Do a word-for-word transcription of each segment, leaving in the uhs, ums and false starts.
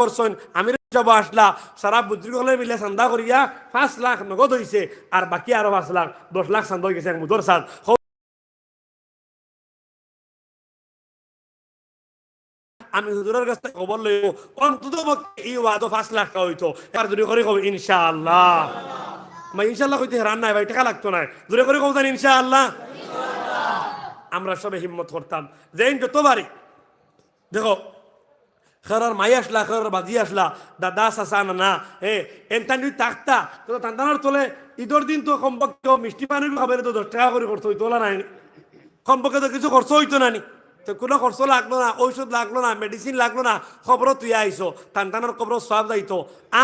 করছইন, আমির সাব আসলা, সারা বুজুর্গ অকলে মিলে চান্দা করিয়া পাঁচ লাখ নগদ অইছে, আর বাকি আরো পাঁচ লাখ, দশ লাখ চান্দা অইগেছে এক মুদর সাথ। আমি হুজুরর গেছ থাকি খবর লইমু, অন্তত পক্ষে ই ওয়াজো পাঁচ লাখ টেকা অইতো। এবার জুরে করি কও ইনশাআল্লাহ। ভাই, ইনশাআল্লাহ কইতে হেরান নাই ভাই, টেকা লাগতো নায়। জুরে করি কও জানি ইনশাআল্লাহ। আমরা সবে হিম্মত করতাম, যেইন যত পারি। দেখো, খেরর মাই আসলা, খেরর বাজি আসলা, দাদা, চাচা, নানা, এ, এনতান যুদি থাকতা, তো তানতানর তলে ইদর দিন তো কমপক্ষে মিষ্টি পানি খাবাইলে তো দশ টেকা করি খরচ অইতো, অলা নায় নি? কমপক্ষে তো কিছু খরচ অইতো না নি? তো কুনু খরচ লাগলো না, ঔষধ লাগলো না, medicine লাগলো না, কবরো তুই আইছো, তানতানর কবরো সওয়াব যাইতো।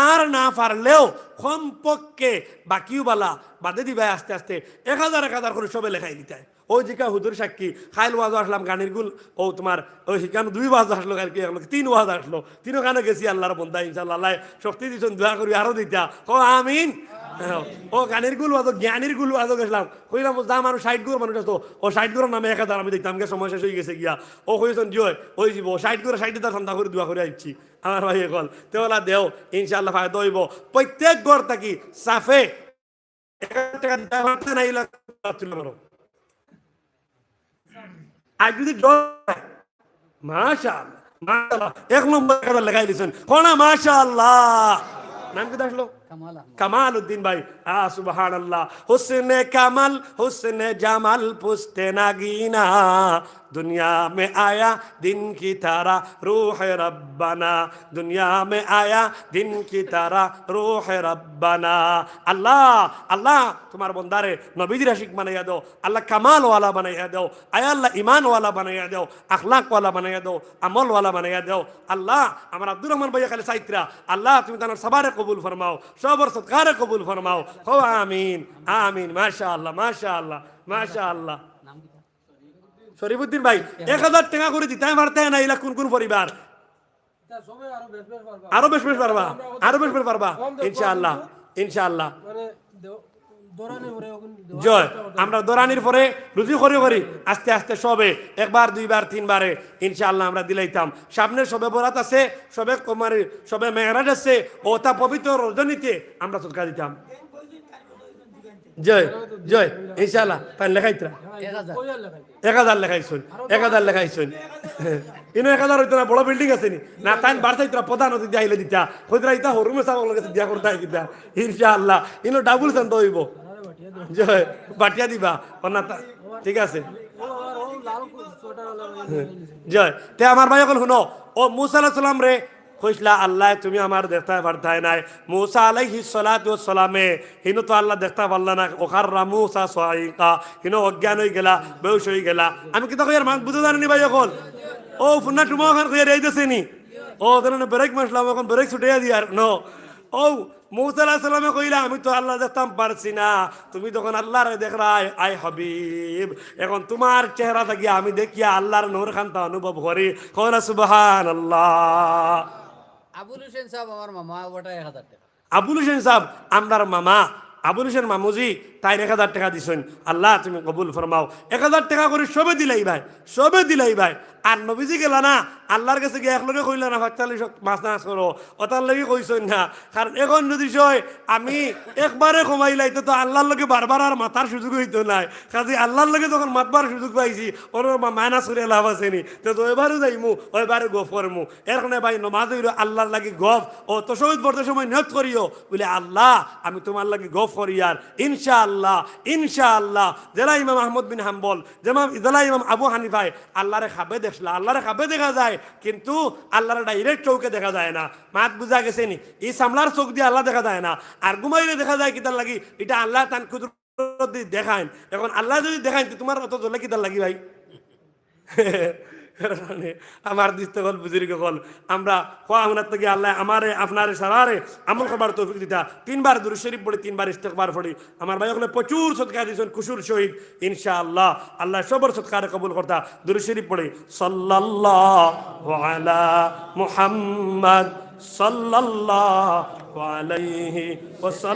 আর না পারলেও কমপক্ষে বাকিউ বালা বাদে দিবায় আস্তে আস্তে এক হাজার এক হাজার করি সবে লেখাই দিতায়। অউ জিকা হুজুর সাক্ষী, কাইল ওয়াজো আসলাম গানির গুল, অউ তুমার অউ হিকানো দুই ওয়াজ আসলো, কাইলকে এক লগে তিন ওয়াজ আসলো, তিনো কানো গেছি আল্লার বন্দা, ইনশাআল্লাহ, আল্লায় শক্তি দিছইন, দোয়া করি আরো দিতা। কও আমিন। অউ গানির গুল ওয়াজো, জ্ঞানীর গুল ওয়াজো গেছলাম, কইলাম, অউ যা মানুষ ষাইট ঘর মানুষ আতো, অউ ষাইট ঘরর নামে এক হাজার আমি দিতাম গিয়া, সময় শেষ অইগেছে গিয়া। অউ কইছইন, জি অয়, অইযিবো, ষাইট ঘরর ষাইট হাজার চান্দা করি দোয়া করি আইছি। আমার ভাই অকল, তে অলা দেও, ইনশাআল্লাহ ফায়দা অইবো। প্রত্যেক ঘর থাকি সাফে এক হাজার টেকা দিতায় পারতায় নাইলে তুলে মারো। আর যুদি ডর অয়, মাশাআল্লাহ, মাশাআল্লাহ, এক নম্বর এক হাজার লেখাই দিছইন। কও না মাশাআল্লাহ। নাম কিতা আসলো? কামাল আহমদ। কামাল উদ্দিন ভাই। আ, সুবহানাল্লাহ। হুসনে কামাল, হুসনে জামাল, পুস্তে নাগিনা। দুনিয়া মে আয়া দিন কি তারা রূহ রব্বানা। দুনিয়া মে আয়া দিন কি তারা রূহ রব্বানা। আল্লাহ, আল্লাহ, তুমার বন্দারে নবীজির আশিক বানাইয়া দেও। আল্লাহ, কামালওয়ালা বানাইয়া দেও। আয় আল্লাহ, ইমানওয়ালা বানাইয়া দেও, আখলাকওয়ালা বানাইয়া দেও, আমলওয়ালা বানাইয়া দেও। আল্লাহ, আমার আব্দুর রহমান ভাইয়ে খালি চাইত্রা, আল্লাহ, তুমি তানর সবরে কবুল ফরমাও, সবর সদকারে কবুল ফরমাও। কও আমিন, আমিন। মাশাআল্লাহ, মাশাআল্লাহ, মাশাআল্লাহ। শরীফুদ্দিন ভাই, এক হাজার টেকা করি দিতায় পারতায় না, ইলা কুন কুন পরিবার? আরো বেশ বেশ পারবা, আরো বেশ বেশ পারবা, ইনশাআল্লাহ, ইনশাআল্লাহ। জি অয়, আমরা দরানির পরে রুজি করি করি আস্তে আস্তে সবে একবার, দুইবার, তিনবারে ইনশাআল্লাহ আমরা দিলাইতাম। সামনে সবে বরাত আছে, সবে কুমারী, সবে মেরাজ আছে, অতা পবিত্র রজনীতে আমরা সদকা দিতাম। জি অয়, জি অয়, ইনশাআল্লাহ, তাইন লেখাইত্রা। এক হাজার। এক হাজার লেখাইছইন, এক হাজার লেখাইছইন। ইনো এক হাজার অইতো না, বড় বিল্ডিং আছে নি? না, তাইন বাড়াইত্রা, প্রধান অতিথি আইলে দিতা। কইত্রা ইতা হরুমে সাব অকলর গেছে দিয়া করতায় কিতা? ইনশাআল্লাহ, ইনো ডাবল চান্দা অইবো। জি অয়, বাটিয়া দিবা। ও না, তা-, ঠিক আছে। জি অয়, তে আমার ভাই অকল হুনো, অউ মুসা আলাইহিস সালামরে কইছলা, আল্লাহ, তুমি আমারে দেখতায় পারতায় নায়। মুসা আলাইহিস সালাতু ওয়াস সালামে, হিনো তো আল্লাহ দেখতা পারলা না, ওয়া খাররা মুসা সাইকা, হিনো অজ্ঞান অইগেলা, বেহুশ অইগেলা। আমি কিতা কইয়ার মাত বুঝো জানো নি ভাই অকল? অউ ফুন্না টুমা অখান কইয়ার এই দেশে নি। অউ, তার মানে ব্রেক মারলাম, অখন ব্রেক ছুটাইয়া দিয়ার, নো। অউ, মুসা আলাইহিস সালামে কইলা, আমি তো আল্লাহ দেখতাম পারছি না, তুমি তখন আল্লাহরে দেখরায়, আয় হাবিব, অখন তুমার চেহারা থাকি আমি দেখিয়া আল্লাহর নূর খানতা অনুভব করি। কও না সুবহানাল্লাহ। আবুল হোসেন সাব আমার মামা, অটা এক হাজার টেকা। আবুল হোসেন সাব, আমরার মামা, আবুল হোসেন মামুজি, তাইন এক হাজার টেকা দিছইন। আল্লাহ, তুমি কবুল ফরমাও। এক হাজার টেকা করি সবে দিলাইবায়, সবে দিলাইবায়। আর নবীজি গেলা না, আল্লাহর গেছে গিয়া একলগে কইলা না, পাঁচচল্লিশ মাস নামাজ করো, অতার লাগি কইছইন না। কারণ অখন যুদি সয় আমি একবারে কমাইলাই, তে তো আল্লাহর লগে বারবার আর মাতার সুযোগ অইতো নায়। কাজেই আল্লাহর লগে যখন মাতবার সুযোগ পাইছি, অনো মা-, মাইনাস করিয়া লাভ আছে নি? তে তো এবারও যাইমু, অউ এবারও গফ করমু। এর কারণে ভাই, নমাজ অইলো আল্লাহর লাগি গফ। অউ তশাহুদ পড়তে সময় নিয়ত করিও, বুলে, আল্লাহ, আমি তুমার লাগি গফ করিয়ার, ইনশাআল্লাহ, ইনশাআল্লাহ। যেলা ইমাম আহমদ বিন হাম্বল, যেমন যেলা ইমাম আবু হানিফায় আল্লাহরে খাবে দেখলা, আল্লাহরে খাবে দেখা যায়, কিন্তু আল্লাহরে direct চউখে দেখা যায় না। মাত বুঝা গেছে নি? ই সামলার চউখ দিয়া আল্লাহ দেখা যায় না। আর ঘুমাইলে দেখা যায় কিতার লাগি? ইটা আল্লাহ তান কুদরত দি দেখাইন। অখন আল্লাহ যুদি দেখাইন, তে তুমার অত জ্বলে কিতার লাগি ভাই? এর কারণে আমার দোস্ত অকল, বুজুর্গ অকল, আমরা খোয়া হুনার থাকি আল্লাহ আমারে, আপনারে, সারারে আমল করবার তৌফিক দিতা। তিনবার দুরূদ শরীফ পড়ি, তিনবার ইস্তেগফার পড়ি। আমার ভাই অকলে প্রচুর সদকা দিছইন, কুশুর সহিত, ইনশাআল্লাহ আল্লাহ সবর সদকারে কবুল করতা। দুরূদ শরীফ পড়ি, সাল্লাল্লাহু আলা মুহাম্মাদ, সাল্লাল্লাহু আলাইহি ওয়াসাল্লাম।